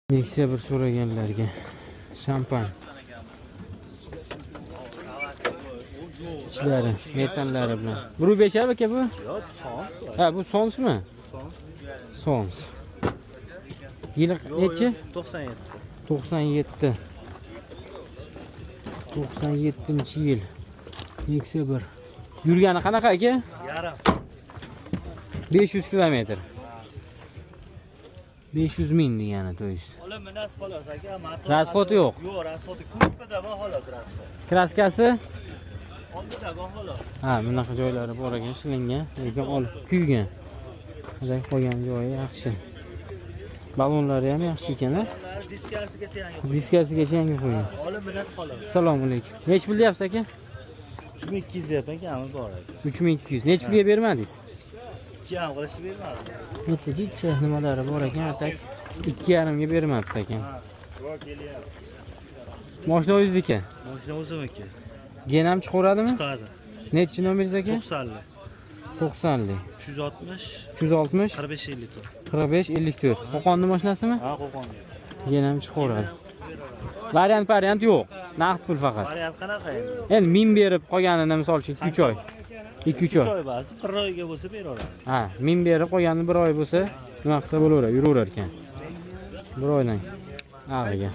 Nexia bir so'raganlarga shampan. Ichlari, metallari bilan. 1.5 aka bu? Yo'q, sons. Ha, bu sonsmi? Sons. Yili nechi? 97. 97. 97-yil. Nexia 1. Yurgani qanaqa aka? Yarim. 500 kilometr. 500 ming degani, to есть. Ola minas xolos aka, motor. Rasxodi yo'q. Yo'q, rasxodi ko'rpada bor xolos rasxod. Kraskasi? Oldida bor xolos. Ha, bunaqa joylari bor ekan, shilingan, lekin olib kuygan. Qanday qolgan joyi yaxshi. Ballonlari ham yaxshi ekan, a? Diskasigacha yangi. Diskasigacha yangi qo'ygan. Ola minas xolos. Assalomu alaykum. Nech pul deyapsiz aka? 3200 deyapman, kami bor aka. 3200. Nech pulga bermadingiz? 2,5 qilishni bermadim. Bitta jicha nimalari bor ekan, atak 2,5 ga bermabdi ekan. Yo'q, kelyapti. Mashina o'zingizniki? Mashina o'zimniki. Gen ham chiqaveradimi? Chiqadi. Nechi nomeringiz aka? 90lik. 90lik. 360 360 45 54. 45 54. Qo'qonni mashinasimi? Ha, Qo'qonga. Gen ham chiqaveradi. Variant yo'q. Naqd pul faqat. Variant qanaqa endi? Endi 1000 berib qolganini misol uchun 2-3 oy. 2-3 oy. 3 oy ba'zi 1 oyga bo'lsa beraveradi. Ha, 1000 berib qolganini 1 oy bo'lsa, nima qilsa bo'laveradi, yuraverar ekan. 1 oydan. Ag'iga.